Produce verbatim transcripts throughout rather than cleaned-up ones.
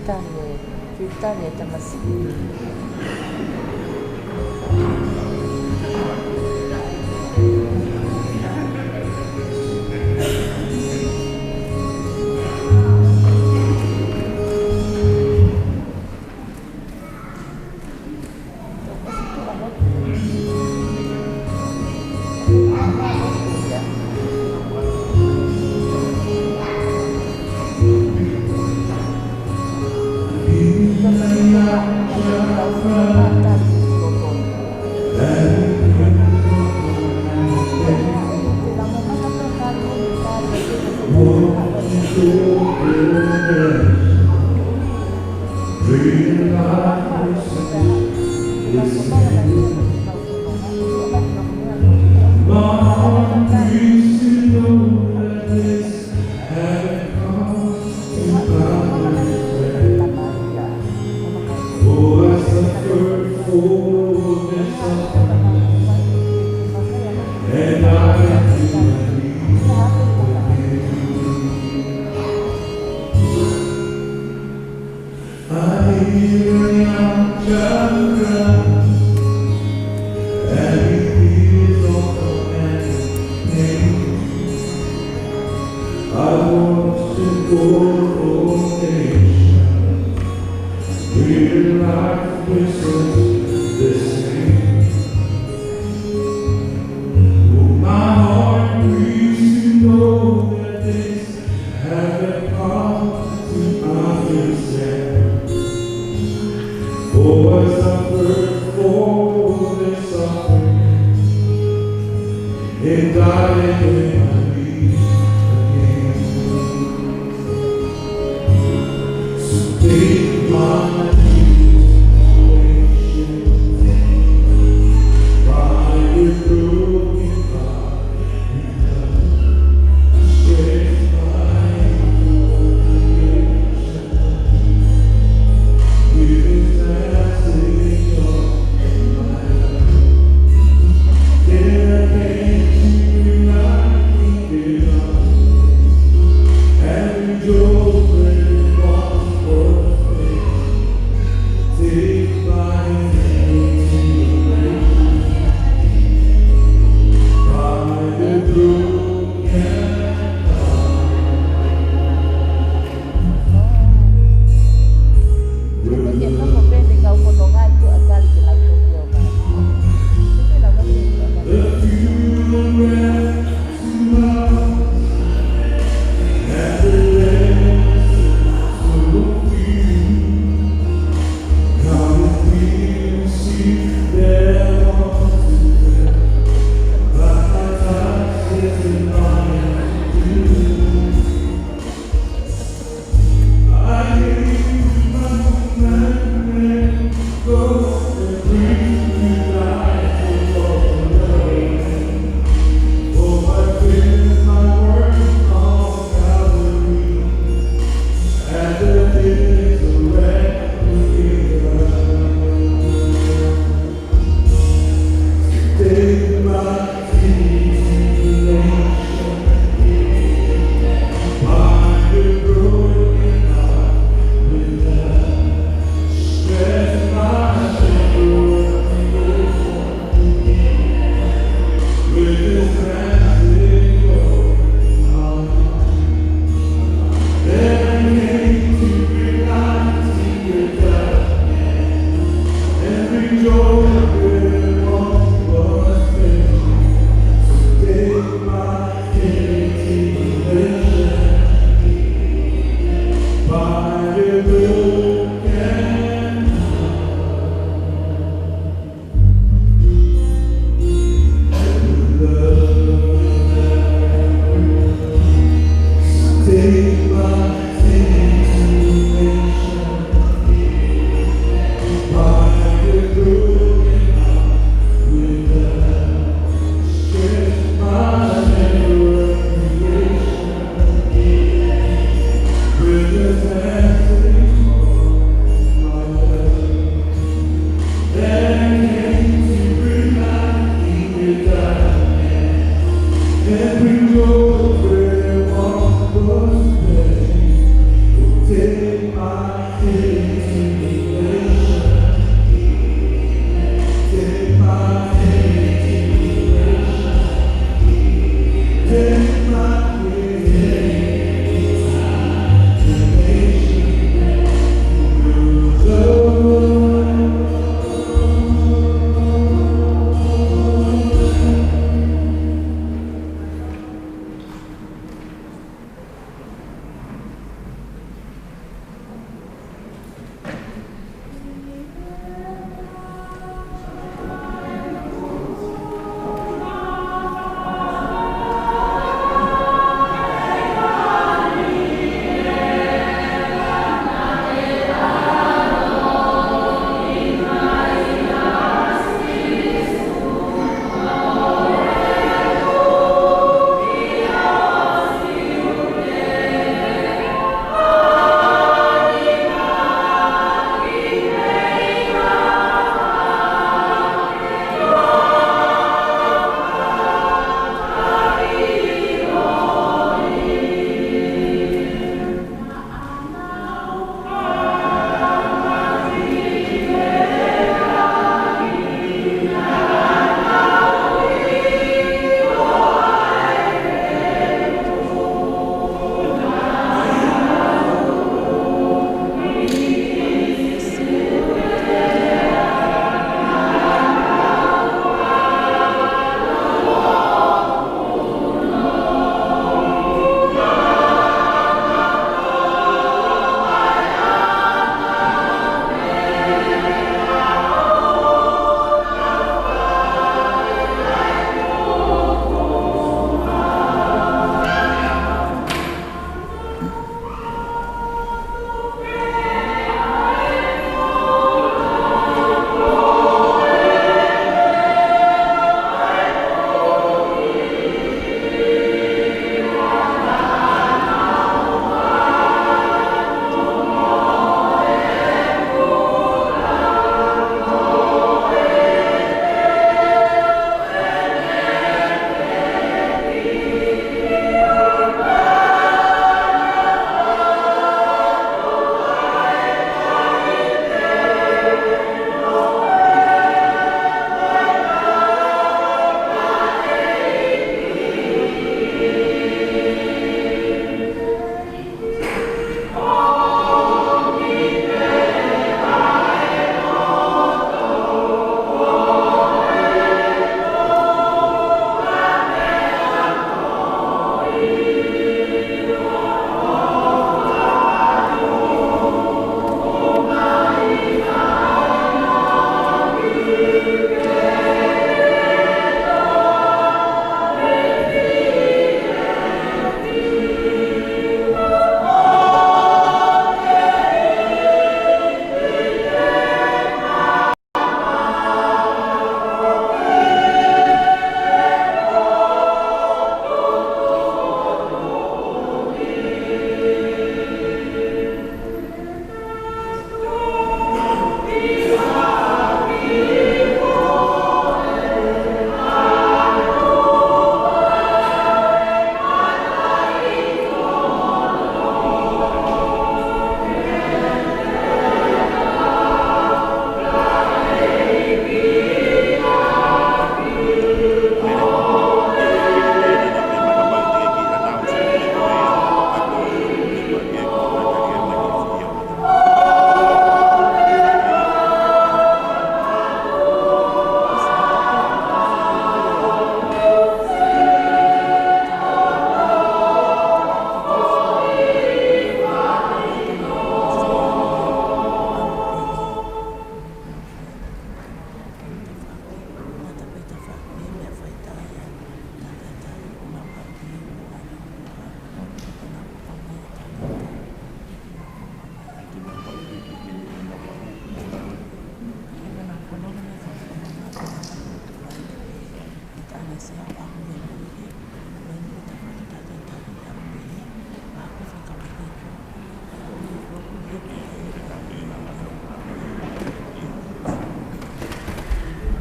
Tane, ki tane tamasiʻi.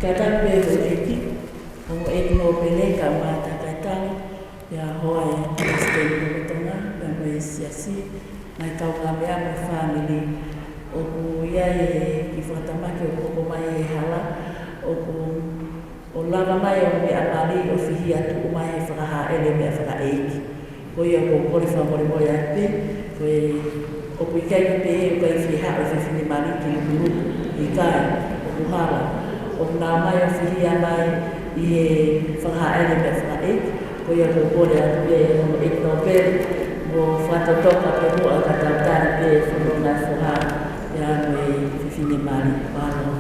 Fakatauange pē houʻeiki, houʻeiki nōpele kae ʻumaʻā e tangataʻeiki, pea hoa e palesiteni ʻo Tonga, pea mo e siasi, ngaahi kaungāmeʻa mo e fāmili, ʻoku ʻi ai e kiʻi fakatamaki ʻoku hoko mai he hala, ʻoku ʻo lava mai ʻo meʻa mali ʻo fihia atu mai he fakahāʻele meʻa fakaʻeiki. Ko ia ʻoku ou kole fakamolemole atu pē, ko e ʻoku ʻikai ke pehē ʻoku ʻikai fie haʻu e fefine mali ki Lukuluku, ʻikai, ʻoku hala, ʻoku nau mai ʻo fihia mai ʻi he fakahāʻele meʻa fakaʻeiki. Ko ia ʻoku ou kole atu pē ʻe hono ʻEiki Nōpele, mo fakatotoka pē muʻa ka tau tali pē fononga e foha, pea mo e fefine mali, mālō.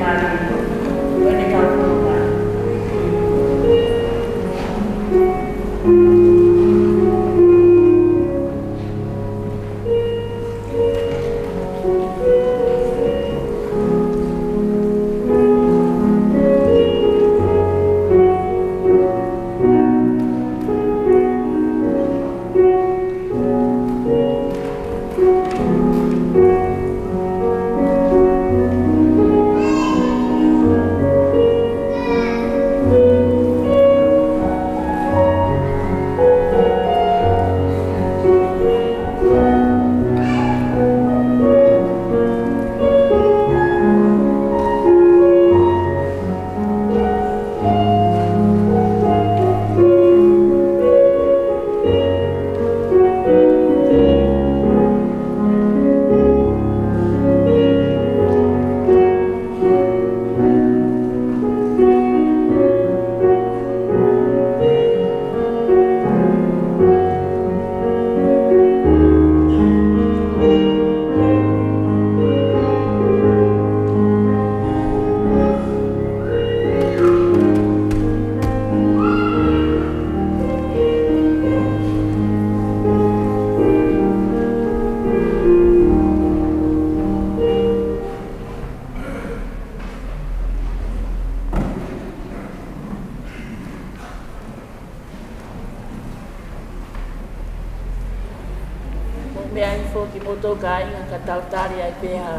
Mou meʻa hifo kimoutolu kāinga ka tau tali ai pē ha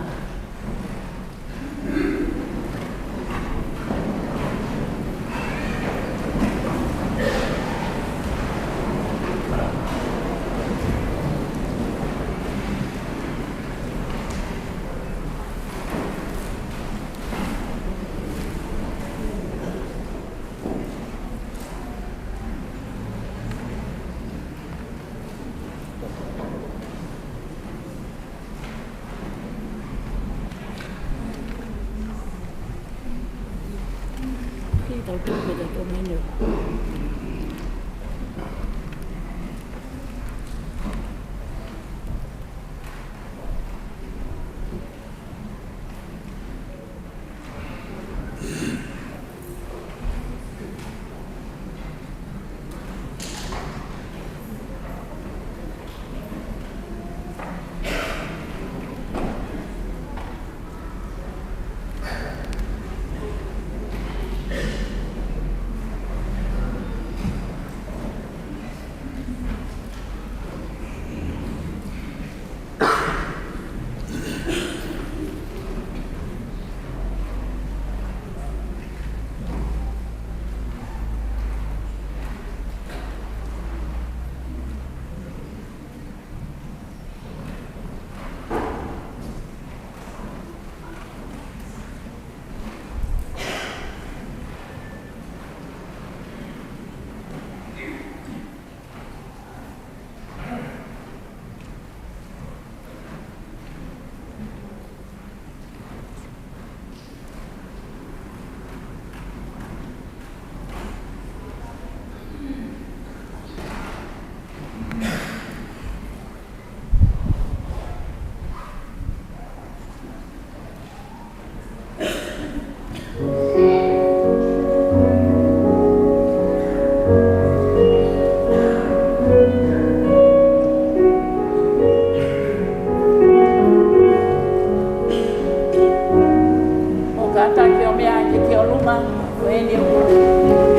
ʻO kātaki ʻo meʻa hake ki ʻolunga, ko eni ʻoku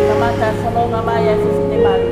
kamata fononga mai ʻa e fefine mali.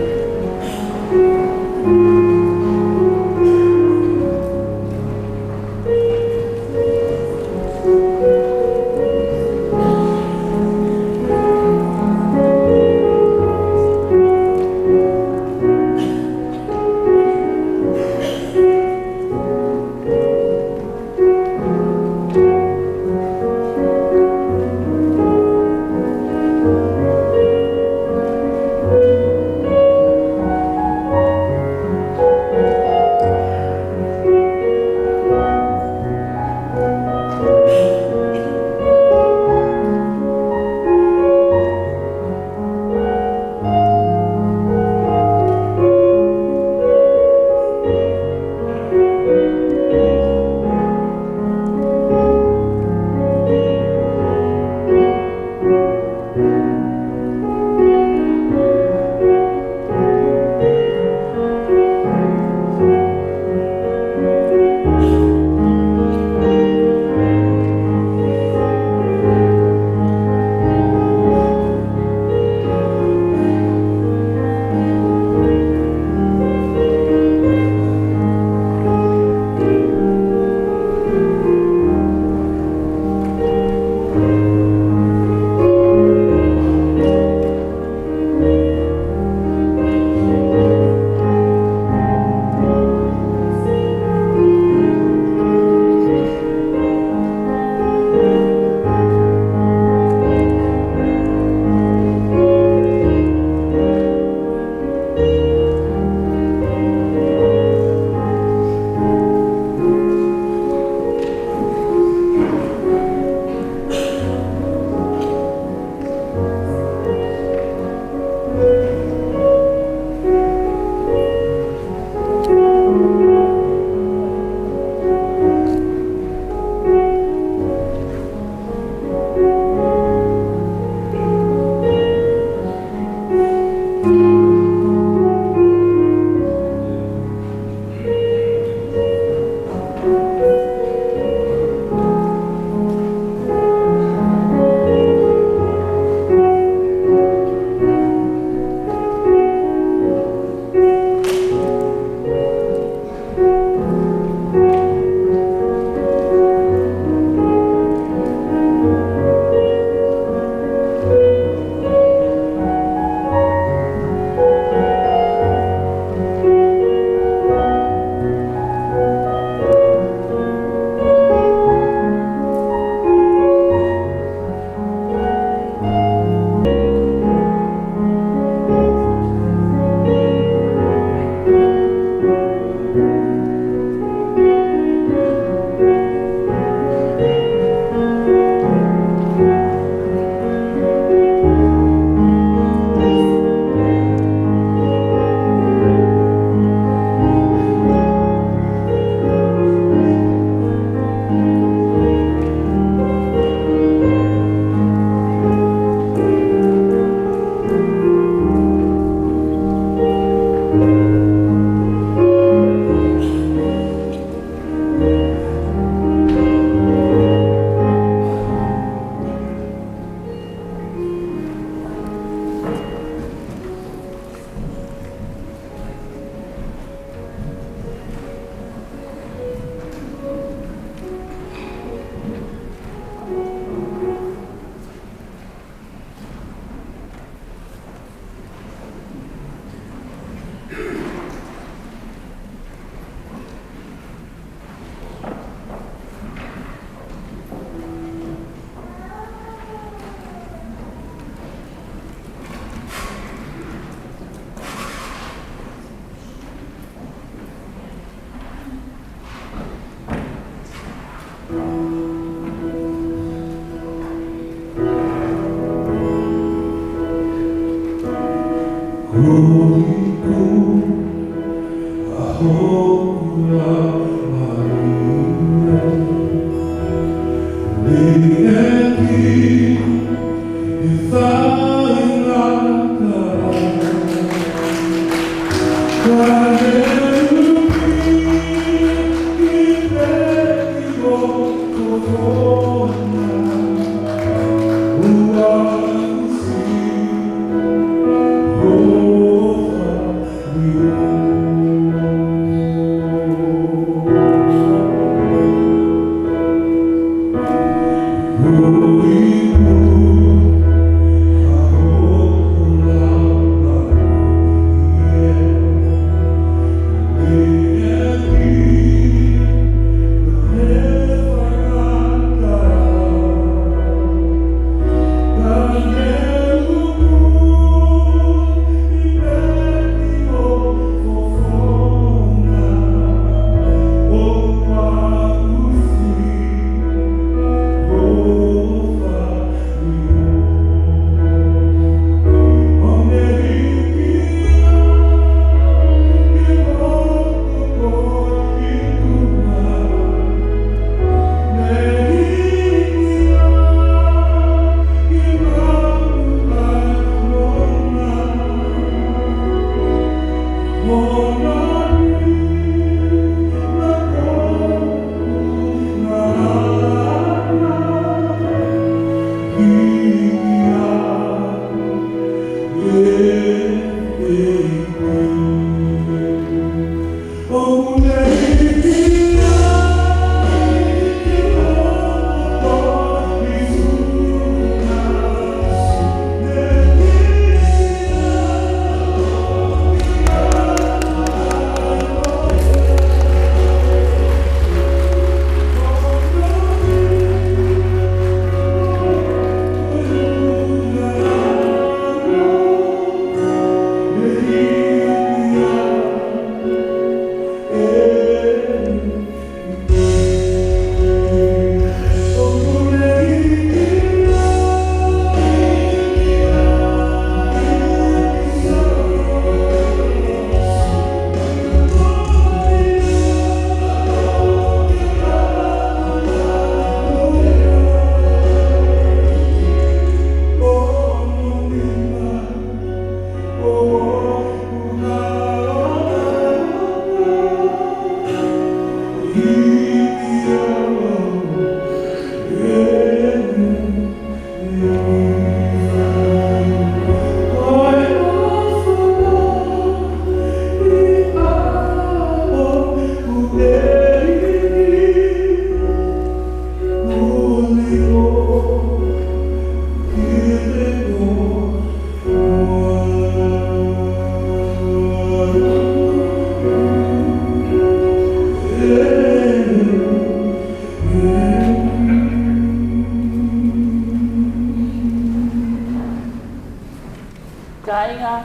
Kāinga,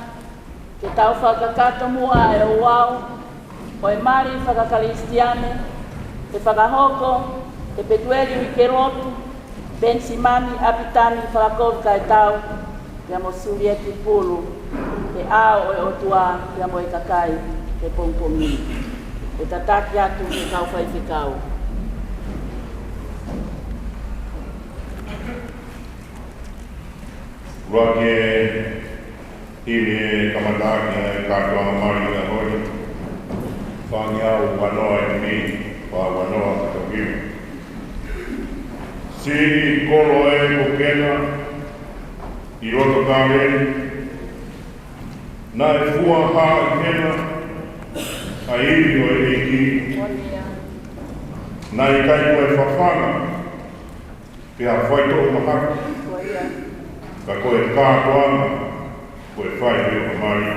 ke tau fakakakato muʻa e ouau ʻo e mali fakakalisitiane, ʻe fakahoko ʻe Petueli Uikelotu Penisimani ʻApitani Fakakovi Kaetau, pea mo Sulieti Pulu, he ʻao ʻo e ʻOtua, pea mo e kakai he pongipongi ni. ʻE tataki atu ʻe he kau faifekau. Ua ke hili e kamataʻaki ʻa e kātoanga mali ʻo e ʻaho ni. Fāngeau ua noa ʻi mi, fā ua noa ka tokima. Siʻi kolo ē ko Kena, ʻi loto Kaleni, naʻe fua hā ʻi Kena ʻa e ivi ʻo e ʻEiki. Naʻe ʻikai ko e fafanga, pea fai toʻu mahaki. Ka ko e kātoanga, ko e fai ʻo e mali.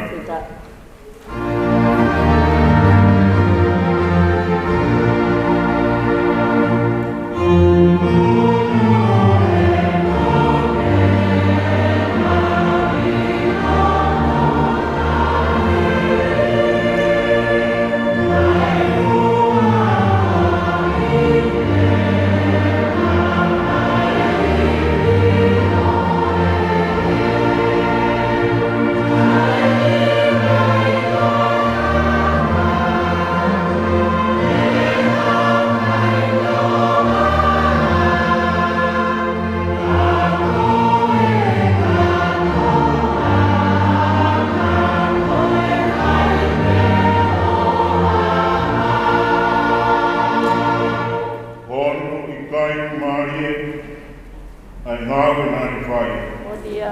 ʻa e ngāue naʻa ne fai. Ko ia.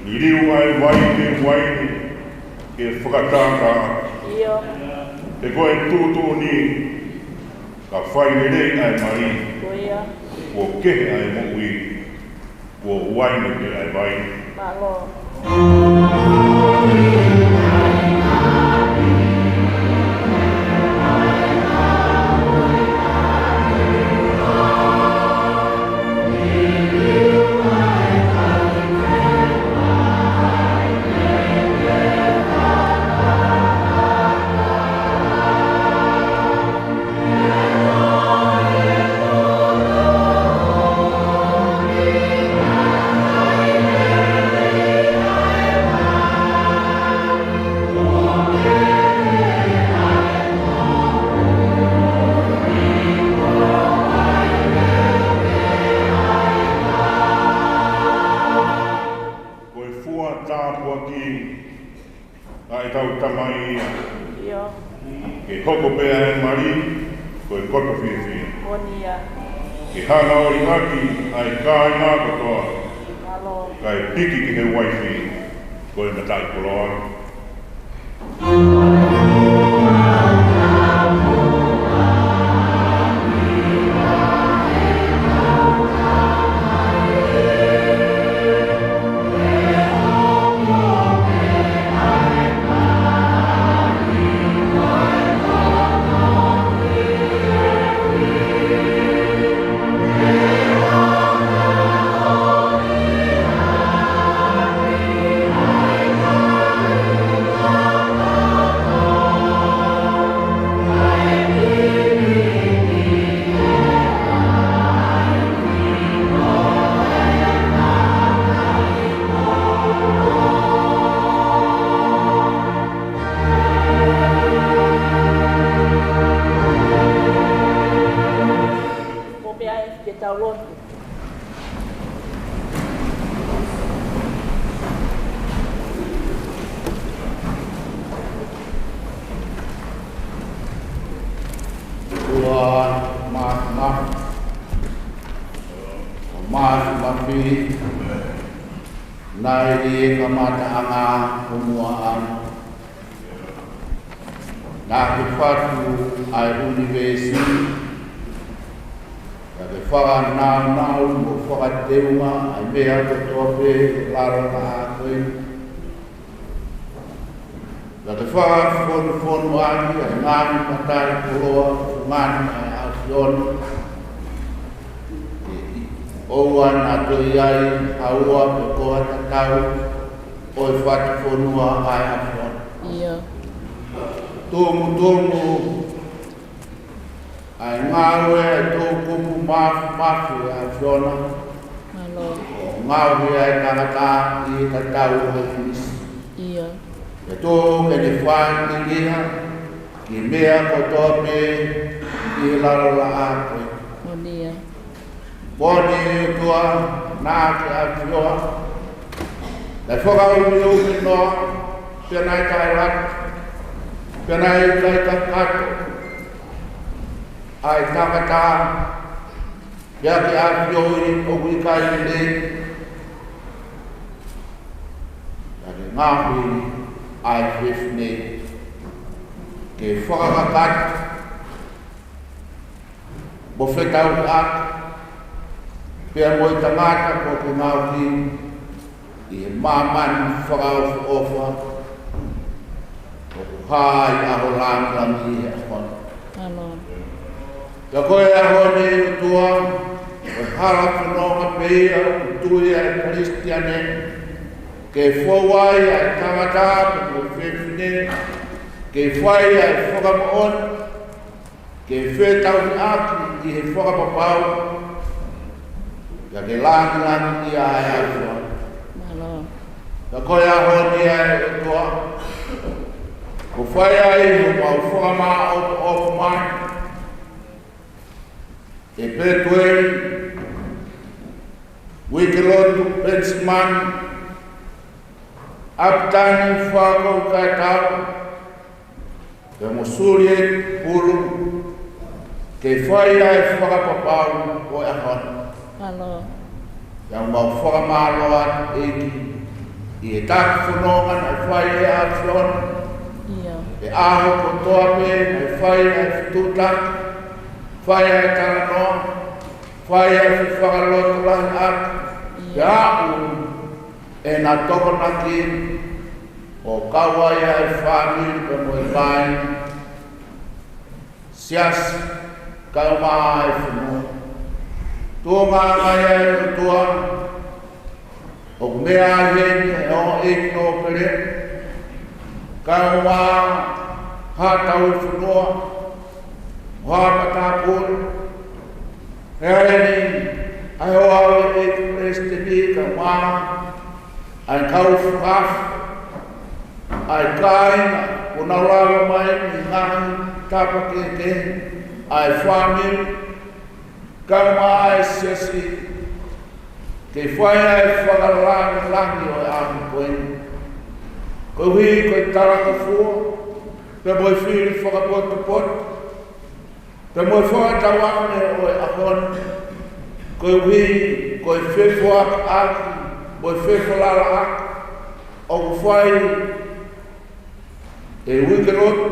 Liliu ʻa e vai ki he uaine ke fakatātā. ʻIo. He ko e tuʻutuʻuni, ka fai lelei ʻa e mali, ko ia, kuo kehe ʻa e moʻui, kuo uaine pē ʻa e vai. Mālō. Ko e fua tāpuaki ʻa ʻetau Tamai ia. ʻIo. Ke hoko pē ʻa e mali ko e koto fiefia. Ko ia. Ke hanga ʻo liʻaki ʻa e kāinga kotoa. Mālō. Kae piki ki he uaifi ko e mataʻikoloa. Ko e meʻa ia ke tau lotu. ʻOtua māfimafi, ʻoku māfimafi, naʻe ʻi he kamataʻanga ho muʻa ʻana. Naʻa ke fatu ʻa e ʻunivēsi, pea ke fakanāunau mo fakateunga ʻa e meʻa kotoa pē ʻi lalo ʻa ko ē. Pea ke fakafonufonu ʻaki ʻa e ngaahi mataʻikoloa, fungani ʻa e ʻAfiona. ʻOua naʻa toe ʻi ai ha ua pe ko ha tatau ʻo e fatu fonua ʻa e ʻAfiona. ʻIo. Tumutumu ʻa e ngāue ʻa e toʻukupu māfimafi ʻa e ʻAfiona. Mālō. ʻO ngaohi ʻa e tangata ʻi he tatau ʻo e ʻinisi. ʻIo. Ke tō ke ne fai ki liha ki he meʻa kotoa pē ʻi he lalo laʻā ko ē. Ko ia. Moʻoni ʻOtua, naʻa ke ʻafioʻi, naʻe fakaʻumiʻumi noa, pea naʻe taʻelata, pea naʻe taʻekakato ʻa e tangata, pea ke ʻafioʻi ʻoku ʻikai lelei, pea ke ngaohi ʻa e fefine ke fakakakato mo fetauhiʻaki pea mo e tangata kuo ke ngaohi ʻi he māmani fakaʻofoʻofa ʻoku hā ʻi he ʻaho langilangi ʻi he ʻaho ni. Mālō. Pea ko e ʻaho ni ʻOtua, ko e hala fononga pē ia ʻoku tui ʻa e Kalisitiane ke fou ai ʻa e tangata pea mo e fefine, ke fai ʻa e fakamoʻoni, ke fetauhiʻaki ʻi he fakapapau, pea ke langilangiʻia ʻa e ʻAfiona. Mālō. Pea ko e ʻaho ni ʻa e ʻOtua, ʻoku fai ai homau fakamāʻopoʻopo mai ʻe Petueli Uikelotu Penisimani, ʻApitani Fakakou Kaitau, pea mo Sulieti Pulu, ke fai ʻa e fakapapau ʻo e ʻaho ni. Mālō. Pea mau fakamālō atu ʻEiki ʻi he taki fononga naʻe fai ʻe he ʻAfiona. ʻI he ʻaho kotoa pē naʻe fai ʻa e fetuʻutaki, fai ʻa e talanoa, fai ʻa e fefakalotolahiʻaki, pea aʻu ʻena tokonaki ʻo kau ai ʻa e fāmili pea mo e kāinga, siasi, kae ʻumaʻā e fonua. Tuʻunga mai ʻa e ʻOtua, ʻoku meʻa ai heni ʻa e ongo ʻEiki nōpele, kae ʻumaʻā Haʻa Tauhi Fonua, mo Haʻa Matāpule, ʻa eni ʻa e ʻofa ʻa e ʻEiki Palesiteni kae ʻumaʻā ʻa e kau fakaafe, ʻa e kāinga kuo nau lava mai mei he ngaahi tapa kehekehe, ʻa e fāmili, kae ʻumaʻā e siasi, ke fai ʻa e fakalāngilangi ʻo e ʻaho ko eni. Koeʻuhi ko e talangofua, pea mo e fili fakapotopoto, pea mo e fakatauange ʻo e ʻaho ni, koeʻuhi ko e fefoakiʻaki mo e fefakalalaʻaki ʻoku fai ʻe he Uike Lotu,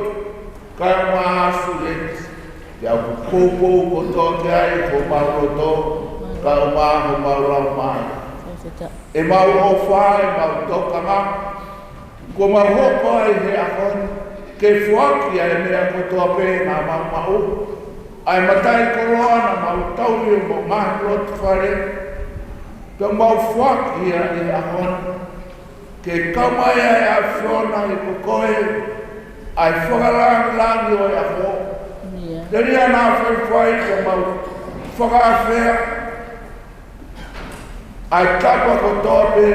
kae ʻumaʻā Sulieti, pea ʻoku poupou kotoa ki ai homau loto, kae ʻumaʻā homau laumālie. ʻEmau ʻofa, ʻemau tokanga, kuo mau hoko ai he ʻaho ni ke foaki ʻa e meʻa kotoa pē naʻa mau maʻu, ʻa e mataʻikoloa naʻa mau tauhi ʻi homau ngaahi lotofale, pea mau foaki ia he ʻaho ni ke kau mai ʻa e ʻAfiona ʻi ko koe, ʻa e fakalāngilangi ʻo e ʻaho. Telia naʻa faifai ke mau fakaafeʻi ʻa e tapa kotoa pē,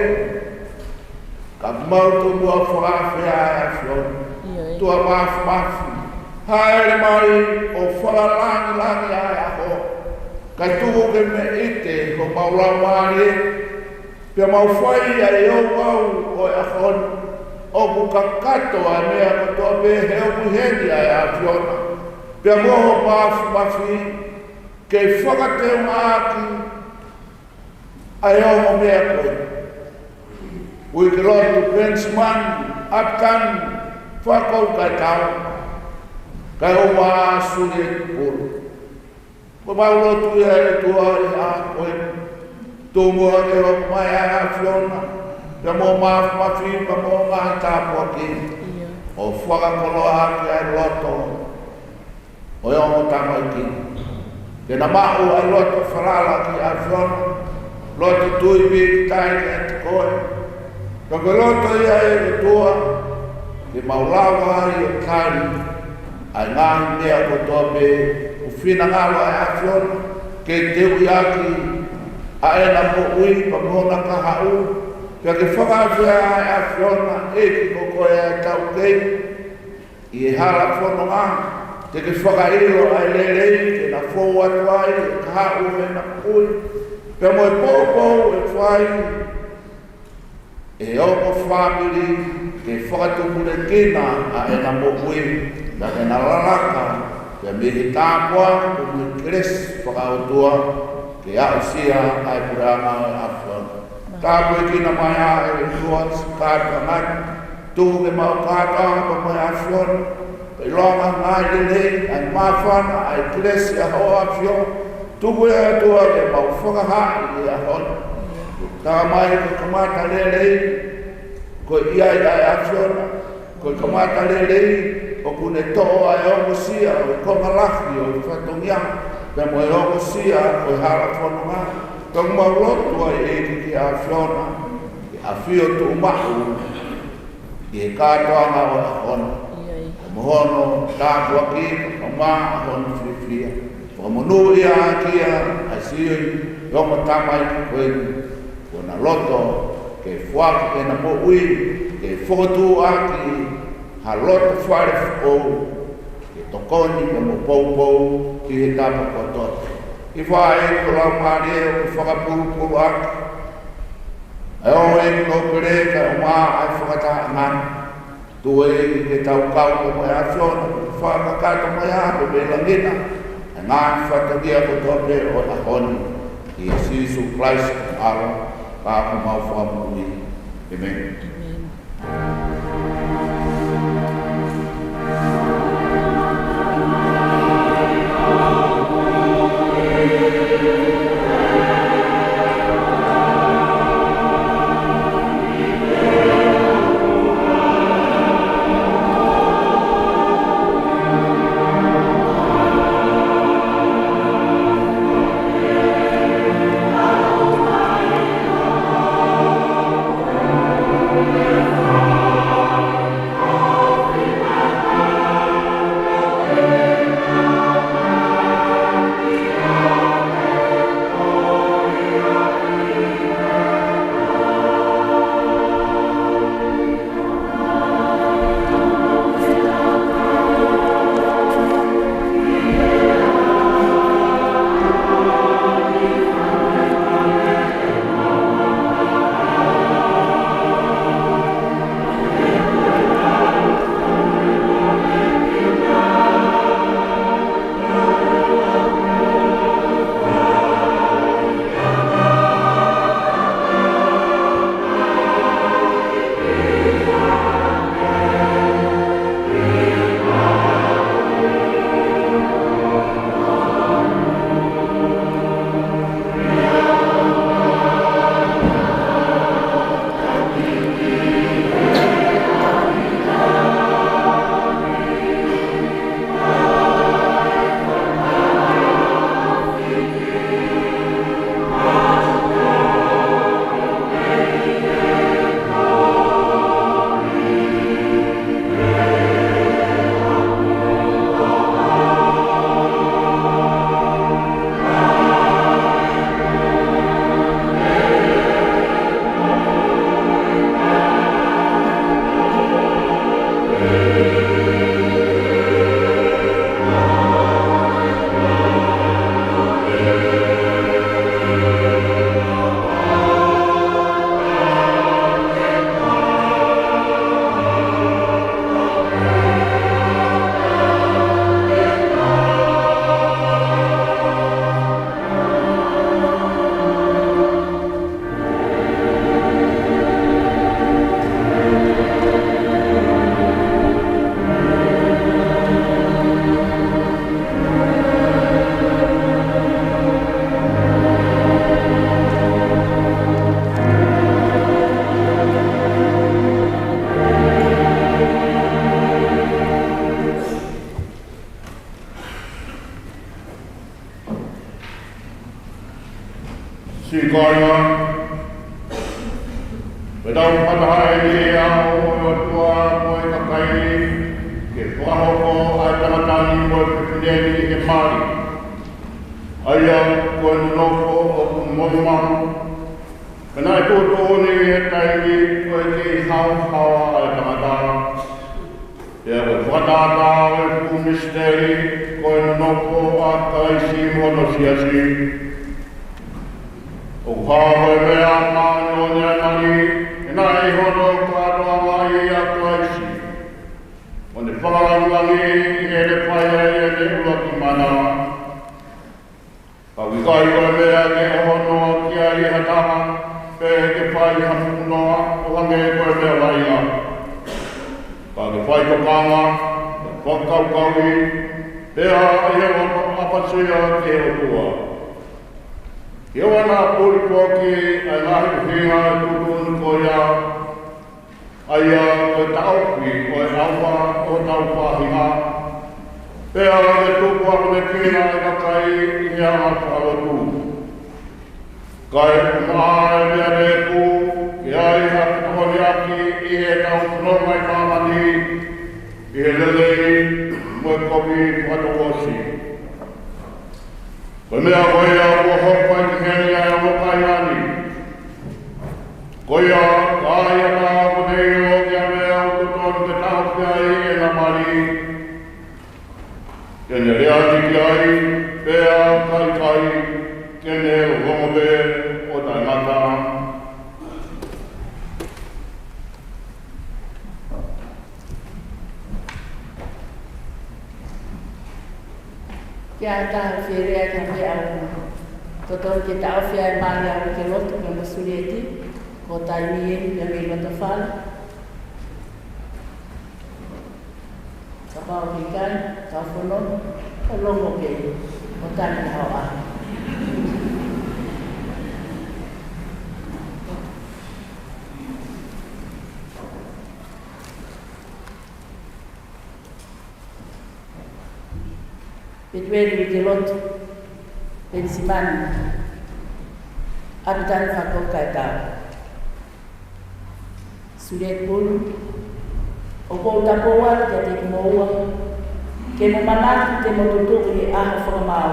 ka mau tomuʻa fakaafeʻi ʻa e ʻAfiona. ʻOtua Māfimafi, hāʻele mai ʻo fakalāngilangi ʻa e ʻaho, kae tuku ke meʻite homau laumālie, pea mau fai ʻa e ouau ʻo e ʻaho ni, ʻoku kakato ʻa e meʻa kotoa pē he ʻoku ʻi heni ʻa e ʻAfiona, pea mo ho Māfimafi, ke fakateungaʻaki ʻa e ongo meʻa ko ē. Uike Lotu Penisimani ʻApitani Fakaukaitāu, kae ʻumaʻā Sulieti Pulu. Ko ʻemau lotu ia ʻe ʻOtua ʻi he ʻaho ko eni. Tomuʻa ke hoko mai ʻa e ʻAfiona, pea mo Māfimafi, pea mo e ngaahi tāpuaki, ʻo fakakoloa ʻaki ʻa e loto ʻo e ongo tamaiki, ke na maʻu ʻa e loto falala ki he ʻAfiona, loto tui pīkitai kiate koe. Ka ko e loto ia ʻe ʻOtua, ke mau lava ai ʻo tali ʻa e ngaahi meʻa kotoa pē ʻoku finangalo ʻa e ʻAfiona ke teuʻi ʻaki ʻa ʻena moʻui pea mo hona kahaʻu, pea ke fakaafeʻi ʻa e ʻAfiona ʻEiki ko koe ʻa e taukei ʻi he hala fononga, te ke fakaʻilo ʻa e lelei ke na fou atu ai e kahaʻu ʻo ʻena moʻui, pea mo e poupou ʻe fai ʻe he ongo fāmili ke fakatupulekina ʻa ʻena moʻui, pea ke na lalaka pea mei he tāpuaki mo e kelesi fakaʻotua, ke aʻusia ʻa e puleʻanga ʻo e ʻAfiona. Tāpuekina mai ʻa e ʻOtua siʻi kātoanga ni, tuku ke mau kātoanga pea mo e ʻAfiona, pea ʻilonga ngaahi lelei, ʻa e māfana, ʻa e kelesi ʻa hoʻo ʻAfio, tuku ʻe ʻOtua ke mau fakahaaʻi ʻi he ʻaho ni. Talamai ko e kamata lelei, ko ia ʻa e ʻAfiona, ko e kamata lelei, ʻoku ne toʻo ʻa e ongosia ʻo e konga lahi ʻo e fatongia, pea mo e ongosia ʻo e hala fononga. Pea ʻoku mau lotu ai ʻEiki ki he ʻAfiona, ke ʻafio tuʻumaʻu ʻi he kātoanga ʻo e ʻaho ni. Ko hono tāpuaki, ka ʻumaʻā hono fiefia. Fakamonūʻia ʻaki ia ʻa e siʻi ongo tamaiki ko eni, kuo na loto ke foaki ʻena moʻui ke fokotuʻu ʻaki ha loto fale foʻou, ke tokoni pea mo poupou ki he tapa kotoa. ʻI he faʻahinga ko e laumālie ʻoku fakapulupulu ʻaki ʻa e ongo ʻEiki nōpele kae ʻumaʻā ʻa e fakatahaʻanga ni. Tuku ʻEiki ke tau kau pea mo e ʻAfiona, fakakakato mai ʻa e pē langi na, ʻa e ngaahi fatongia kotoa pē ʻo e ʻaho ni. ʻIa Sīsū Kalaisi ko e ʻAlo, ko homau Fakamoʻui. ʻĒmeni. Siʻi kāinga, ʻoku tau fakataha ʻeni ʻi he ʻao ʻo e ʻOtua mo e kakai ni, ke fakahoko ʻa e tangata ni mo e fefine ni ʻi he mali. ʻA ia ko e nonofo ʻoku moʻui maʻu, pea naʻe tuʻutuʻuni ʻi he taimi ko e kei haohaoa ʻa e tangata. Pea ko e fakatātā ʻo e fuʻu misiteli, ko e nonofo ʻa Kalaisi mo hono siasi. ʻOku hā ko e meʻa māʻoniʻoni ʻa e mali, he naʻe ʻi hono kātoanga ʻa Kalaisi, ʻo ne fakalāngilangiʻi ʻi heʻene fai ʻa ʻene ʻuluaki mana. Ka ʻoku ʻikai ko e meʻa ke ʻohonoa ki ai ha taha, pe ke fai ha fuʻu noa ʻo hangē ko e meʻa vaʻinga. Ka ke fai tokanga, fakakaukauʻi, pea ʻi he loto ʻapasia ki he ʻOtua. Ke ʻoua naʻa puli foki ʻa e ngaahi ʻuhinga ʻo e tuʻutuʻuni ko ia, ʻa ia ko e taʻofi ʻo e ʻauha ʻo hotau faʻahinga, pea ke tuku ʻamanekina ʻa e kakai ʻi he anga fakalotu. Kae ʻumaʻā ʻa e meʻa lepu, ke ʻi ai ha fetokoniʻaki ʻi heʻetau fononga ʻi māmani, ʻi he lelei mo e kovi fakatouʻosi. Ko e meʻa ko ia kuo hoko ʻi heni ʻa e ongo kāinga ni. Ko ia, ka ai ha taha ʻoku ne ʻilo ki ha meʻa ʻoku totonu ke taʻofi ai ʻena mali, ke ne lea atu ki ai, pea ka ʻikai, ke ne longo pē ʻo taʻengata. Kia ta fere a ka fea. Lolotonga ke taʻofi ʻa e mali ʻa e uike lotu pea mo Sulieti, ko e taimi eni pea mei loto fale. Kapau ʻoku ʻikai, ka fono, ka longo pē, ʻo tali ki hoʻo ʻaho. Petueli Uikelotu Penisimani ʻApitani Fakakovi Kaitau. Sulieti Pulu, ʻoku ou tapou atu kiate kimoua, ke mo manatu, ke mo tutuku ʻi he ʻaho fakamaau.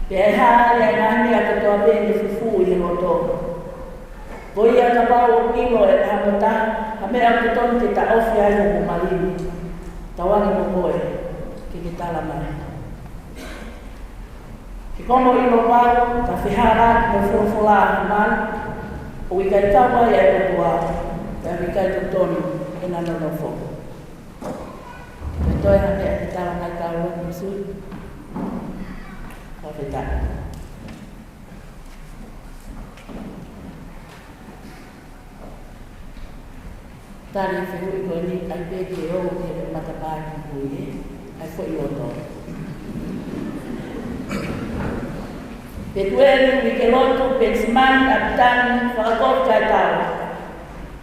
Pea ʻe hā ʻa e ngaahi meʻa kotoa pē ʻoku fufū ʻi he loto. Ko ia kapau ʻoku ʻilo ʻe ha taha ha meʻa ʻoku totonu ke taʻofi ai hoʻomo mali ni, tauange mo koe ke ke tala mai. Ke ko hoʻomo ʻilo pau, ka fehālaaki mo e folofola ʻa e mali, ʻoku ʻikai kau ai ʻa e ʻOtua, pea ʻoku ʻikai totonu ʻena nonofo. Ko e toe ha meʻa ke tala mai, kāinga, Missouri? Fakafetaʻi. Tali e fehuʻi ko eni, ʻai pē ke u ʻomi ki he matapā ki mui, ʻa e foʻi loto. Petueli Uikelotu Penisimani ʻApitani Fakakovi Kaitau.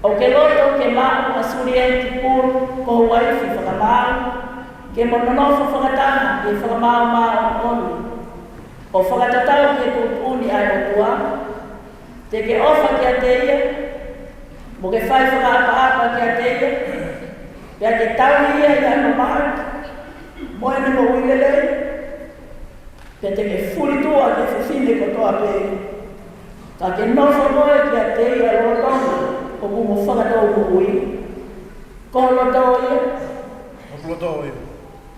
ʻOku ke loto ke maʻu ʻa Sulieti Pulu ko ho uaifi fakamaau, ke mo nonofo fakataha ʻi he fakamaau māʻoniʻoni, ʻo fakatatau ki he tuʻutuʻuni ʻa e ʻOtua? Te ke ʻofa kiate ia, mo ke fai fakaʻapaʻapa kiate ia, pea ke tauhi ia ʻi hono mahaki mo ʻene moʻui lelei? Pea te ke fulituʻa ki he fefine kotoa pē, ka ke nofo koe kiate ia lolotonga ʻoku mo fakatou moʻui? Ko ho loto ia? Ko hoku loto ia.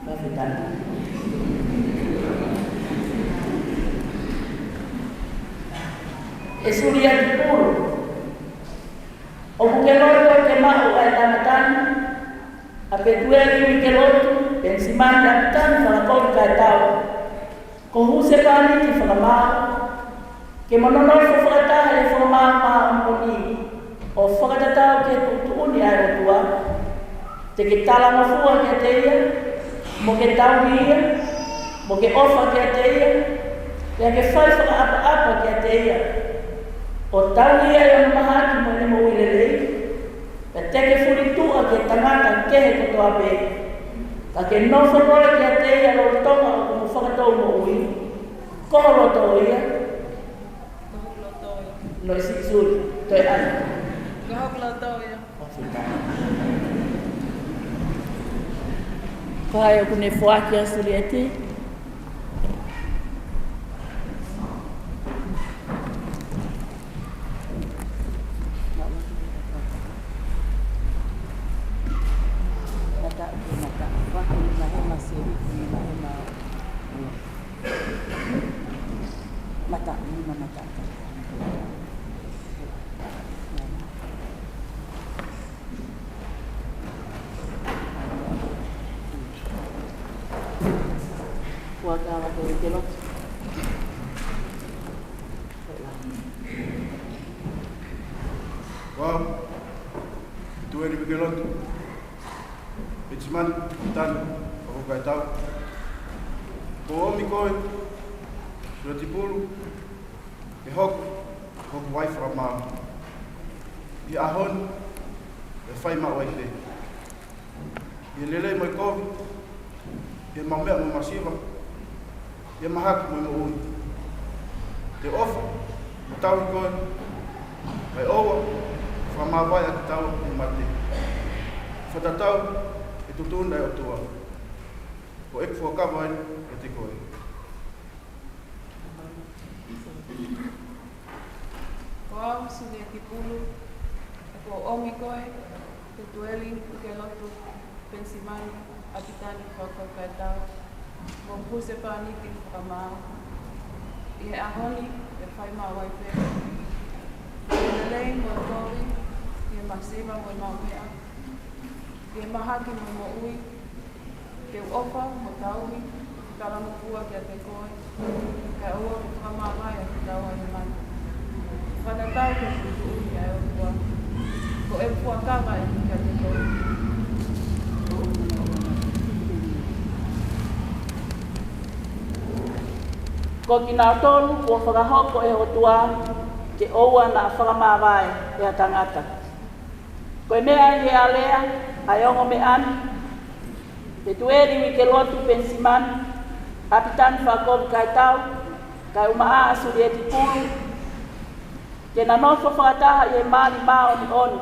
Fakafetaʻi. ʻE Sulieti Pulu, ʻoku ke loto ke maʻu ʻa e tangata ni, ʻa Petueli Uikelotu Penisimani ʻApitani Fakakovi Kaitau, ko ho husepāniti fakamaau, ke mo nonofo fakataha ʻi he fakamaau māʻoniʻoni, ʻo fakatatau ki he tuʻutuʻuni ʻa e ʻOtua? Te ke talangofua kiate ia, mo ke tauhi ia, mo ke ʻofa kiate ia, pea ke fai fakaʻapaʻapa kiate ia, ʻo tauhi ia ʻi hono mahaki mo ʻene moʻui lelei? Pea te ke fulituʻa ki he tangata kehe kotoa pē, ka ke nofo koe kiate ia lolotonga ʻoku mo fakatou moʻui? Ko ho loto ia? Ko hoku loto ia. No, Sisuli, toe ʻai. Ko hoku loto ia. Ko hai ʻoku ne foaki ʻa Sulieti? Mata, mata. Foaki ʻi he hema sevi, ʻi he hema. Mata, ʻi he hema mata. Ua ka wa ke ke lo. Ua, Petueli Uikelotu Penisimani ʻApitani Fakakovi Kaitau. Kuo ʻomi koe, Sulieti Pulu, ke hoko ko hoku uaifi fakamaau. ʻI he ʻaho ni, ʻe fai maʻu ai pē ʻi he lelei mo e kovi, ʻi he maumea mo e masiva, ʻi he mahaki mo e moʻui. Te u ʻofa mo tauhi koe, kae ʻoua ʻe fakamāvae ʻa kitaua ʻi he mate, fakatatau ki he tuʻutuʻuni ʻa e ʻOtua. Ko ʻeku fuakava eni kiate koe. Ko au, Sulieti Pulu, ʻoku ou ʻomi koe, Petueli Uikelotu Penisimani ʻApitani Fakakovi Kaitau, mo hoku husepāniti fakamaau. ʻI he ʻaho ni, ʻe fai maʻu ai pē ʻi he lelei mo e kovi, ʻi he masiva mo e maumea, ʻi he mahaki mo e moʻui, ke u ʻofa mo tauhi, Talangofua kiate koe, kae ʻoua ke fakamāvae ʻa kitaua ʻi he mate. Fakatatau ki he tuʻutuʻuni ʻa e ʻOtua, ko ʻeku fuakava eni kiate koe. Ko kinautolu kuo fakahoko ʻe he ʻOtua ke ʻoua naʻa fakamāvae ʻe ha tangata. Ko e meʻa ʻi he alea ʻa e ongo meʻa ni, Petueli Uikelotu Penisimani, ʻApitani Fakakovi Kaitau, kae ʻumaʻā ʻa Sulieti Pulu, ke na nofo fakataha ʻi he mali māʻoniʻoni,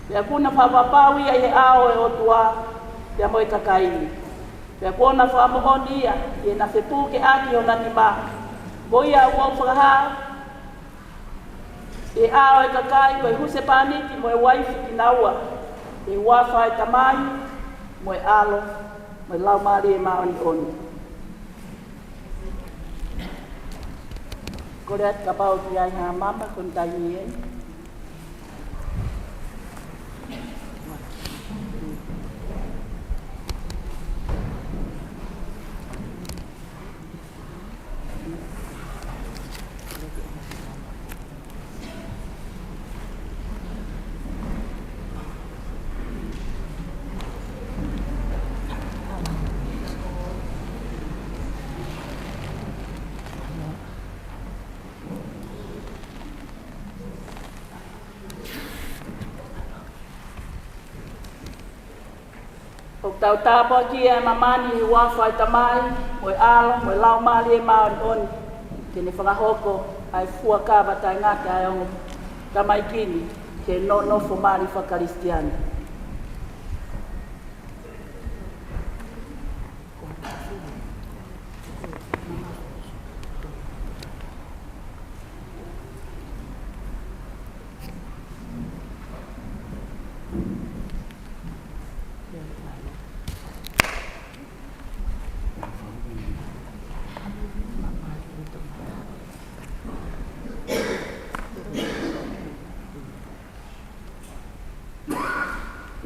pea kuo na fakapapauʻi ia ʻi he ʻao ʻo e ʻOtua pea mo e kakai ni. Pea kuo na fakamoʻoni ia ʻi heʻena fepukeʻaki hona nima, ko ia ʻoku ou fakahā ʻi he ʻao ʻo e kakai, ko e husepāniti mo e uaifi kinaua, ʻi he huafa ʻo e Tamai, mo e ʻAlo, mo e Laumālie Māʻoniʻoni. Kole atu kapau ʻoku ʻi ai ha mama, ko e taimi eni. ʻOku tau tāpuakiʻi ʻa e mama ni ʻi he huafa ʻo e Tamai, mo e ʻAlo, mo e Laumālie Māʻoniʻoni, ke ne fakahoko ʻa e fuakava taʻengata ʻa e ongo tamaiki ni ki he nonofo mali fakakalisitiane.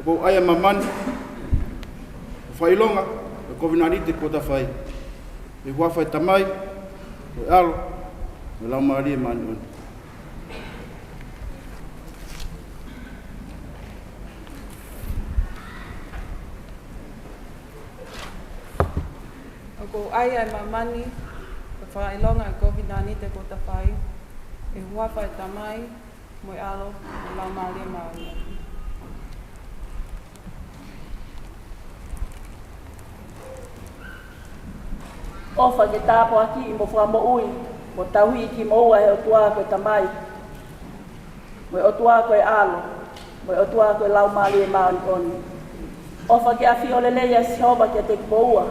ʻOku ou ʻai ʻa e mama ni, ʻo fakaʻilonga ʻa e kovinānite kuo ta fai, ʻi he huafa ʻo e Tamai, mo e ʻAlo, mo e Laumālie Māʻoniʻoni. ʻOku ou ʻai ʻa e mama ni, ʻo fakaʻilonga ʻa e kovinānite kuo ta fai, ʻi he huafa ʻo e Tamai, mo e ʻAlo, mo e Laumālie Māʻoniʻoni. ʻOfa ke tāpuakiʻi mo fakamoʻui mo tauhi kimoua ʻe he ʻOtua ko e Tamai, mo e ʻOtua ko e ʻAlo, mo e ʻOtua ko e Laumālie Māʻoniʻoni. ʻOfa ke ʻafio lelei ʻa Sihova kiate kimoua,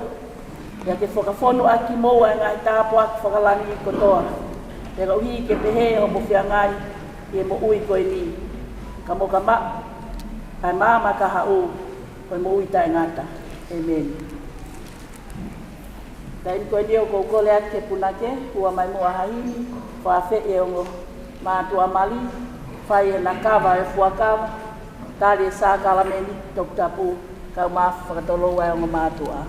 pea ke fakafonu ʻaki kimoua ʻa e ngaahi tāpuaki fakalangi kotoa, pea koeʻuhi ke pehē hoʻomo feangai ʻi he moʻui ko eni, ka mo ka maʻu ʻa e maama kahaʻu ʻo e moʻui taʻengata. ʻĒmeni. Taimi ko eni ʻoku ou kole atu ki he punake, hū mai muʻa ha himi, fakaafeʻi e ongo mātuʻa mali, fai ʻena kava ʻo e fuakava, tali e sākalamēniti toputapu, kae ʻumaʻā fakatolou ʻa e ongo mātuʻa.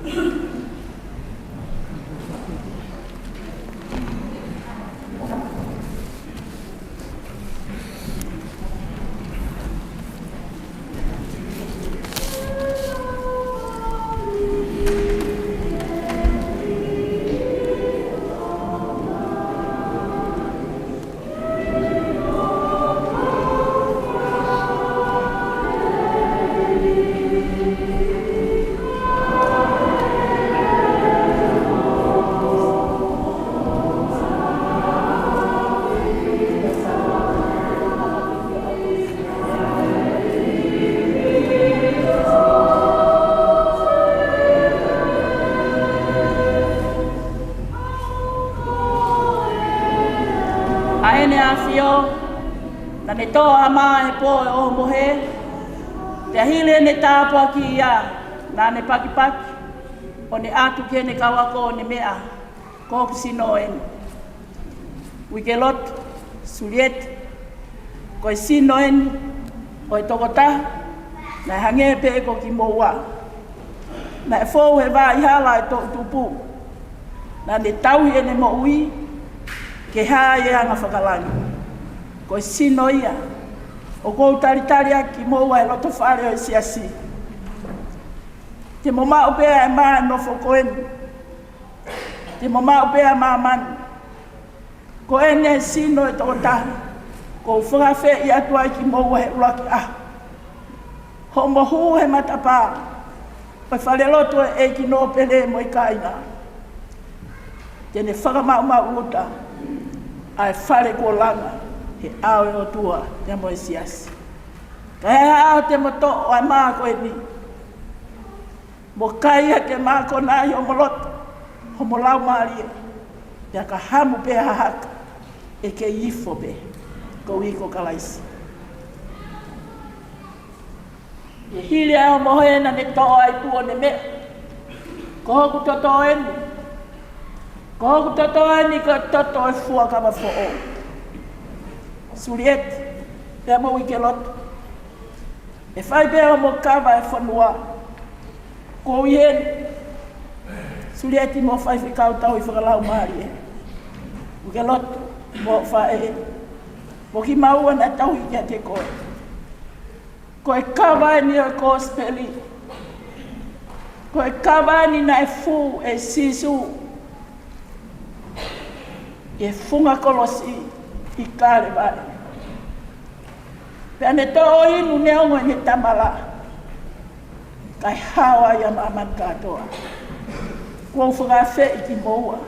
ʻA ʻEne ʻAfio, naʻa ne tō ʻa e mā ʻi he pō ʻo e ʻohomohe, pea hili ʻene tāpuakiʻi ia, naʻa ne pakipaki, ʻo ne ʻatu ki heʻene kau ako ʻo ne meʻa, Ko hoku sino eni. Uikelotu, Sulieti, ko e sino eni ʻo e tokotaha naʻe hangē pē ko kimoua. Naʻe fou he vaʻa hala ʻo e toʻutupu, Naʻa ne tauhi ʻene moʻui ke hā ʻi he anga fakalangi. Ko e sino ia ʻoku ou talitali ʻaki kimoua he loto fale ʻo e siasi. Te mo maʻu pē ʻa e mā ʻo e nofo ko eni. Te mo maʻu pē ʻa māmani. Ko eni e sino ʻo e tokotaha ʻoku ou fakaafeʻi atu ai kimoua he ʻuluaki ʻaho. Hoʻomo hū he matapā ʻo e falelotu ʻo e ʻEiki Nōpele mo e kāinga, te ne fakamaʻumaʻuluta ʻa e fale kuo langa he ʻao ʻo e ʻOtua pea mo e siasi. Ka ʻi he ʻaho te mo toʻo ʻa e mā ko eni, mo kai ʻa e mākona ʻi homo loto, homo laumālie, pea ka hamu pē ha haka, ʻe kei ifo pē, koeʻuhi ko Kalaisi. ʻI he hili ʻa homo hē naʻa ne toʻo ai pē ʻene meʻa. Ko hoku toto eni. Ko hoku toto eni, ko e toto ʻo e fuakava foʻou. Sulieti pea mo Uikelotu, ʻe fai pē homo kava e fonua. Ko eni, Sulieti mo e faifekau tauhi fakalaumālie, Uikelotu mo e faʻē, mo kimaua naʻe tauhi kiate koe. Ko e kava eni ʻo e kosipeli. Ko e kava eni naʻe fū ʻe Sīsū ʻi he funga kolosi ʻi Kalevale. Pea ne toʻo inu neongo ʻene tamalaʻa, kae hao ai ʻa māmani kātoa. ʻOku ou fakaafeʻi kimoua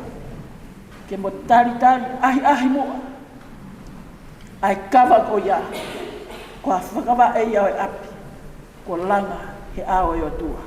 ke mo talitali ʻahiʻahi muʻa ʻa e kava ko ia, ko e fakavaʻe ia ʻo e ʻapi kuo langa he ʻao ʻo e ʻOtua.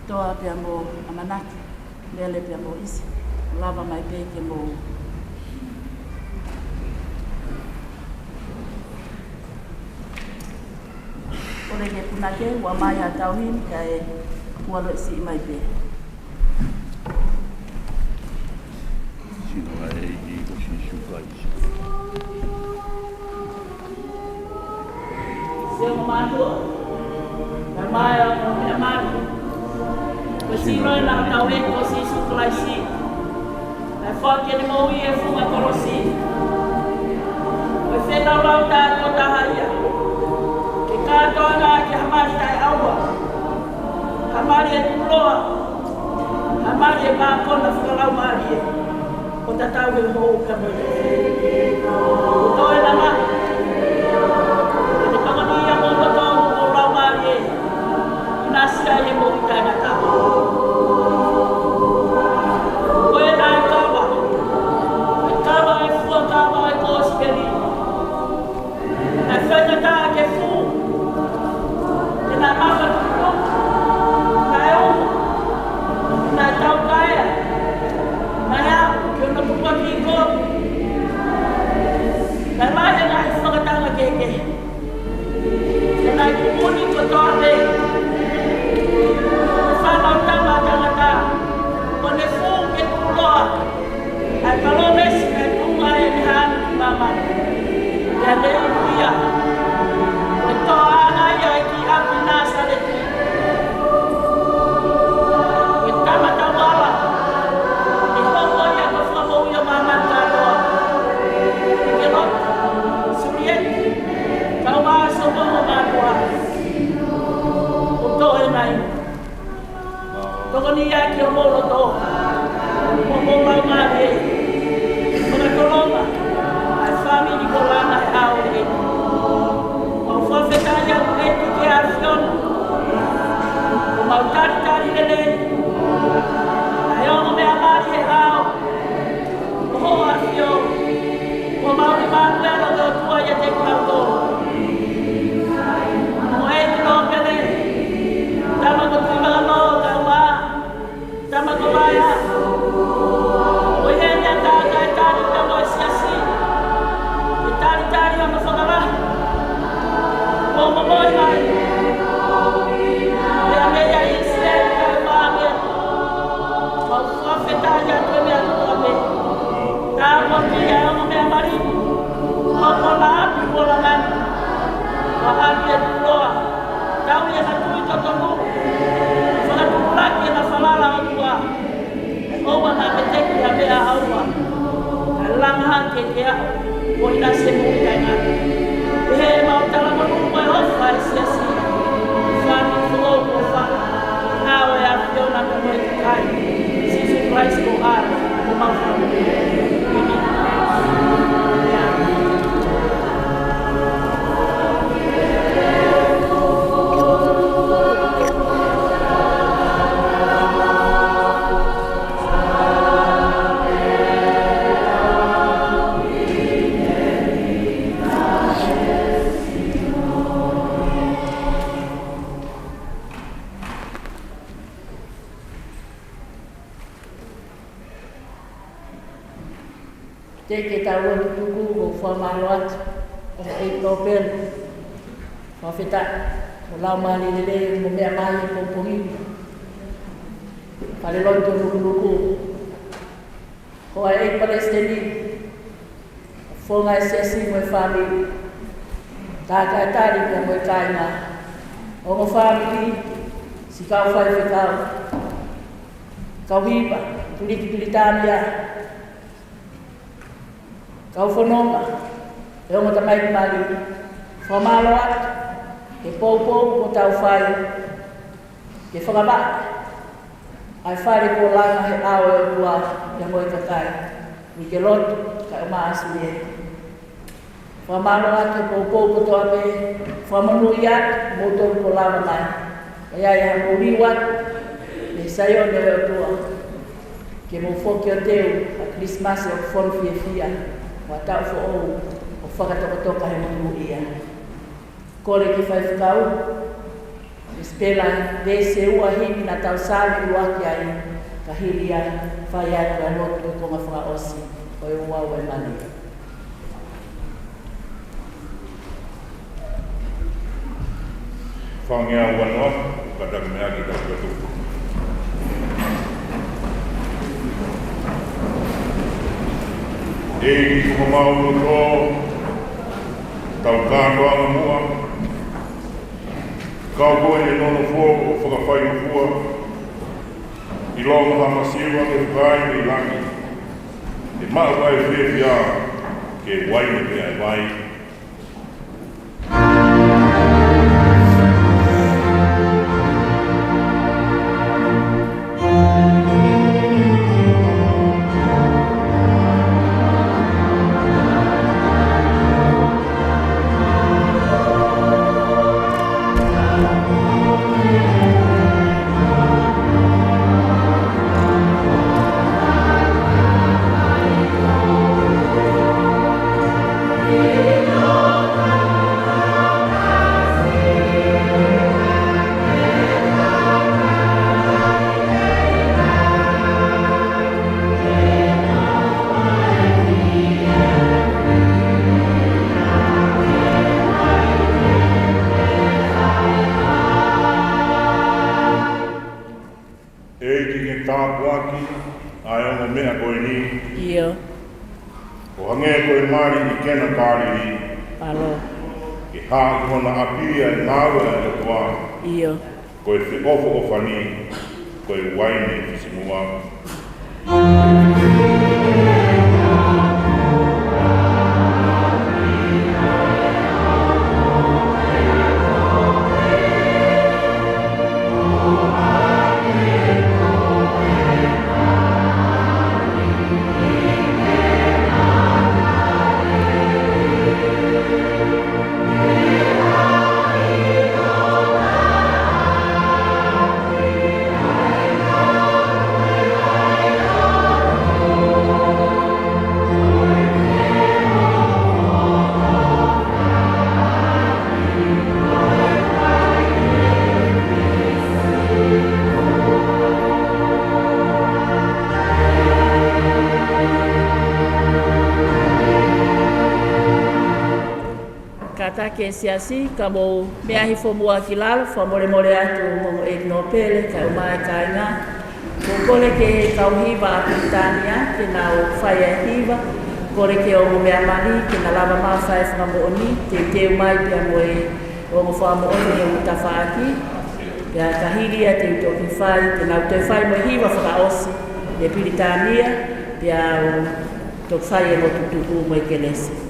Toa pea mo ʻAmanaki, Mele pea mo ʻIsi, lava mai pē ke mou ʻomi ke punake, ʻomai ʻa e tauhi ni kae ʻoua ʻe siʻi mai pē. Sino ʻa e ʻEiki ko Sīsū Kalaisi. Sio mo mātuʻa, ʻomai ʻa e meʻa mali. Ko e sino ʻena ʻo hotau ʻEiki ko Sīsū Kalaisi. Naʻe foaki ʻene moʻui he funga kolosi. Ko e fenau lau taʻetokotaha ia. Ke kātoanga ki ha mali taʻeʻaua. Ha mali ʻe tuʻuloa. Ha mali ʻe mākona fakalaumālie. Ko tatau he hoʻo ka mai. Ko e nama. Ko e tama ni ia mo e tama mo laumālie. ʻInasi ai e moʻui taʻengata. Ko e naʻe kava. Kava e fuakava e kosipeli. Naʻe faingataʻa ke fū. Ke naʻe mafa tuku. Haleluia. Ko e toaʻanga ia ʻo e ʻEiki ʻi Nāsaleti. Ko e tama tauala. ʻE hoko ia ko e fakamoʻui ʻo māmani kātoa. Uike Lotu, Sulieti, Kauā, Sopomo, Mātuʻa. ʻO toe mai. Tokoni ia ki homou loto, mo homou laumālie. Fakatolonga ʻa e fāmili kuo langa he ʻaho ni. Mau fakafetaʻi atu ʻEiki ki he ʻAfiona. Mau talitali lelei ʻa e ongo meʻamali he ʻao. Ko hoʻo ʻAfio, ko homau ʻImanuela ko e ʻOtua ʻiate kitautolu. Ko e ʻEiki Nōpele, Tama ko Tuʻivakanō, Kauā, Tama ko Vaea. Ko ia ʻa e taha ʻe talitali pea mo e siasi, ʻe talitali hono fakalahi. Ko homou ʻAlo, pea mei ʻIsileli, Kauā, pea mau fakafetaʻi atu he meʻa kotoa pē. Tāpuakiʻi ʻa e ongo meʻamali, ʻo kona ʻapi kuo langa ni. Mo e ʻapi ʻe tuʻuloa, tauhi ʻa e tui totonu, fakatupulaki ʻa e falala ʻOtua. ʻOua naʻa veteki ha meʻa ʻa ʻOtua, kae langa hake ke aʻu ko ʻInasi mo Tainga. Pehē ʻemau talamonū mo e ʻofa ʻa e siasi, fāmili foʻou kuo fai, ʻa e ʻAfiona pea mo e kakai. Sīsū Kalaisi ko e ʻAlo, ko homau Fakamoʻui. ʻĒmeni. Teʻeki ke tau lotu tuku, ʻoku ou fakamālō atu ki he ʻEiki Nōpele. Fakafetaʻi mo e laumālie lelei mo e meʻa mai he pongipongi ni. Falelotu Nukunuku. Ko e ʻEiki Palesiteni, founga ʻo e siasi mo e fāmili. Talitali pea mo e kāinga. Ongo fāmili, siʻi kau faifekau, kau hiva, Tuliki Pilitānia, kau fononga, ʻe ongo tamaiki mali, fakamālō atu he poupou kuo tau fai ke fakavaʻe ʻa e fale kuo langa he ʻao ʻo e ʻOtua pea mo e kakai, Uike Lotu, Kauā, Sulieti. Fakamālō atu he poupou kotoa pē, fakamonūʻia atu kimoutolu kuo lava mai. ʻA ia ʻoku mou liliu atu mei Saione ʻo e ʻOtua, ke mou foki ʻo teu ʻa e Kilisimasi ʻoku fonu fiefia, mo e taʻu foʻou ʻoku fakatokatoka he monūʻia. Kole ki he faifekau, Isipela, veesi ua, himi naʻa tau sāli ʻuluaki ai, ka hili ia, fai atu ʻa e lotu ko e konga fakaʻosi ʻo e ouau ʻo e mali. Fāngeau uanoa, ka tau meʻa ki he tau tuku. ʻEiki ko homau loto, tau kātoanga muʻa, kau ko e nonofo ʻo fakafaingofua, ʻilonga ha masiva ke fai mei langi, ʻe maʻu ʻa e fiefia, ke uaine pē ʻa e vai. ʻEiki ke tāpuakiʻi ʻa e ongo meʻa ko eni. ʻIo. ʻO hangē ko e mali ʻi Kena Kāleli, ʻAlo. Ke hā ki hona ʻapi ʻa e ngāue ʻa e ʻOtua. ʻIo. Ko e feʻofoʻofani, ko e uaine fisimuʻa. Kātaki e siasi, ka mou meʻa hifo muʻa ki lalo, fakamolemole atu mo e nōpele, kae ʻumaʻā e kāinga. Ko e kole ki he kau hiva ʻa Pilitānia, ke nau fai e hiva, kole ki he ongo meʻa mali, ke na lava mai ʻo fai e fakamoʻoni, teuteu mai pea mo e ongo fakamoʻoni ʻi he tafaʻaki, pea ka hili ia te u toki fai, te nau toe fai mo e hiva fakaʻosi, ʻe Pilitānia, pea u toki fai e ongo tutuku mo e kelesi.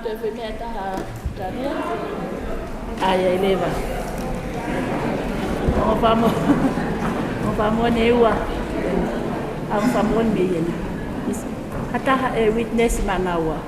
Ko e foʻi meʻa ʻe taha, Tania. ʻAi, ʻai leva. ʻO famo-, ʻo famo ne ua. ʻO famo ne mei ena. Is-, ha taha ʻe witness manaua.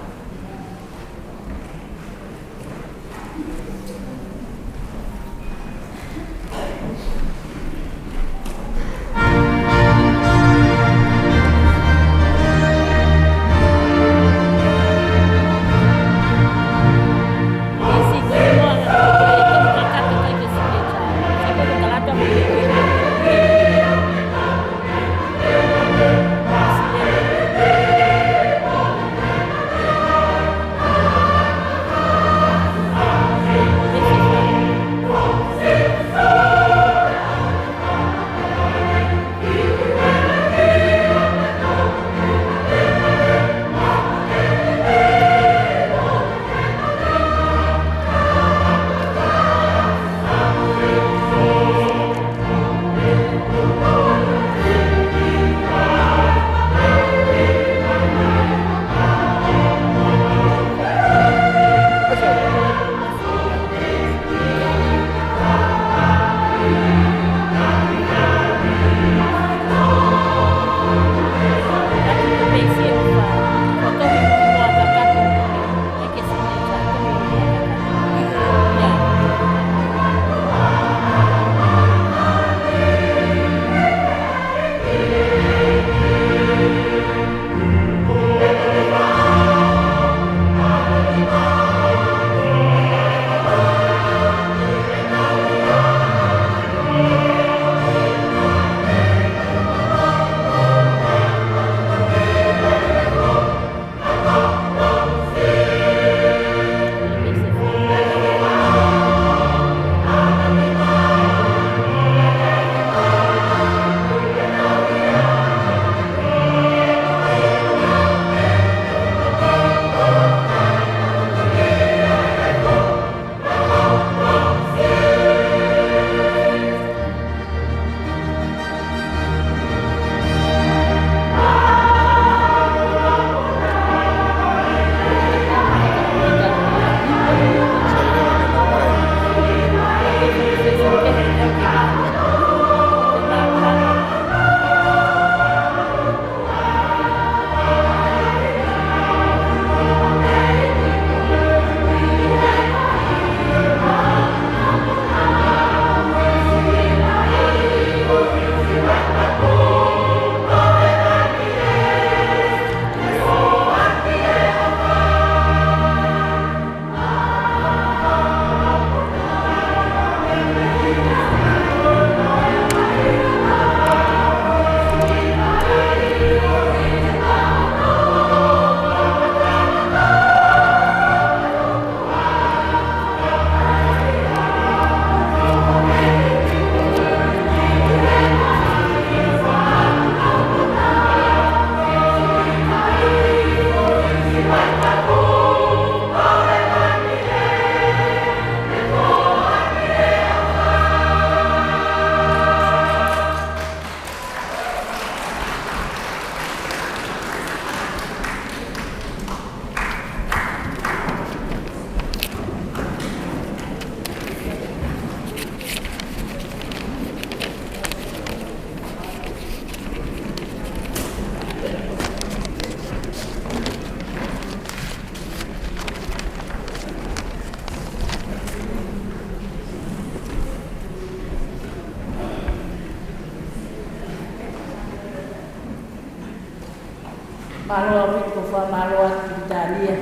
Mālō ʻaupito, fakamālō atu ki Tania,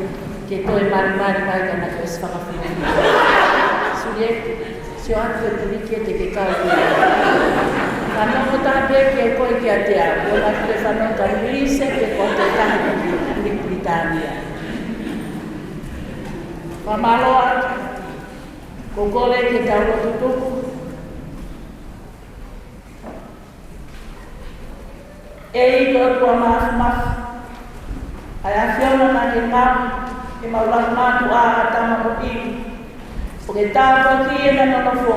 ke toe malimali mai ka naʻe ʻosi fakafiefia. Sulieti, sio atu e puliki ʻe te ke kau ki ai. Fanongo taha pē kia koe kiate au, ʻoua naʻa ke fanongo kia Lise pe ko ha taha ki Pili-, Pili-, Pilitānia. Fakamālō atu, ko e kole ke tau lotu tuku. ʻEiki ʻOtua Māfimafi, ʻa e ʻAfiona naʻa ke ngaohi ʻemau laumātuʻa ʻa ʻĀtama mo ʻIvi, ʻo ke tāpuakiʻi ʻena nonofo,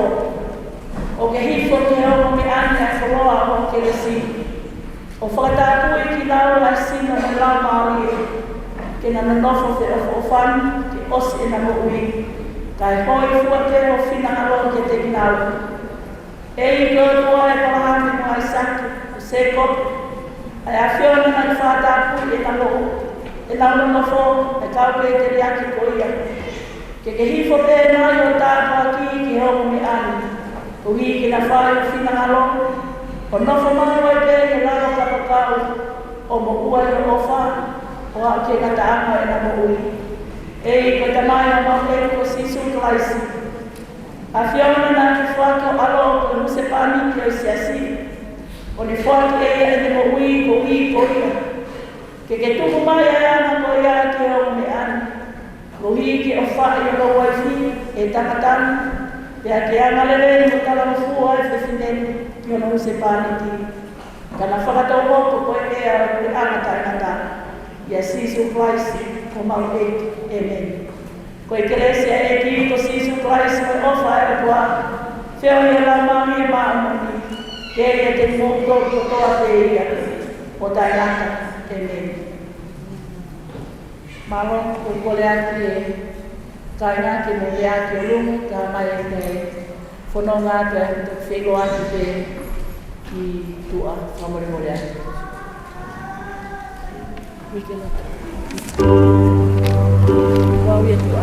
ʻo ke hifo ki he ongo meʻa ni ʻa e fuoloa ʻo hoʻo kelesi, ʻo fakatapui kiate kinaua ʻa e sino mo e laumālie, ke na nonofo feʻofoʻofani, ke ʻosi ʻena moʻui, kae hōifua pē ho finangalo kiate kinaua. ʻEiki ko e ʻOtua ʻo ʻĒpalahame mo ʻAisake, ʻo Sēkope, ʻa e ʻAfiona naʻe fakatapui ʻena moʻui, ʻena nonofo, ʻa e kau pēteliake ko ia. Ke ke hifo pē mai ho tāpuaki ki he ongo meʻa ni, koeʻuhi ke na fai ho finangalo, ʻo nofo mai ai pē he lalo kapakau, ʻo moʻua ʻi ho ʻofa, ʻo aʻu ki he ngataʻanga ʻena moʻui. ʻEiki ko e Tamai ʻo homau ʻEiki ko Sīsū Kalaisi, ʻAfiona naʻa ke foaki ho ʻAlo ko e husepāniti ʻo e siasi, ʻo ne foaki ʻe ia ʻene moʻui koeʻuhi ko ia. Ke ke tuku mai ʻa e anga ko ia ki he ongo meʻa ni, koeʻuhi ke ʻofaʻi hono uaifi ʻe he tangata ni, pea ke angalelei mo talangofua ʻa e fefine ni ki hono husepāniti, ka na fakatouhoko ko e ʻea ʻo e puleʻanga taʻengata. ʻIa Sīsū Kalaisi ko homau ʻEiki. ʻĒmeni. Ko e kelesi ʻa e ʻEiki ko Sīsū Kalaisi, ko e ʻofa ʻa e ʻOtua, feohi ʻa e Laumālie Māʻoniʻoni, ke ʻiate kimoutolu kotoa pē ia ʻo taʻengata. ʻĒmeni. Mālō, ʻoku ou kole atu ki he kāinga ke mou meʻa ki ʻolunga, kae ʻomai ʻa e fononga atu ʻa e toki feʻiloaki pē ki tuʻa, fakamolemole atu. Kau ia tuʻa,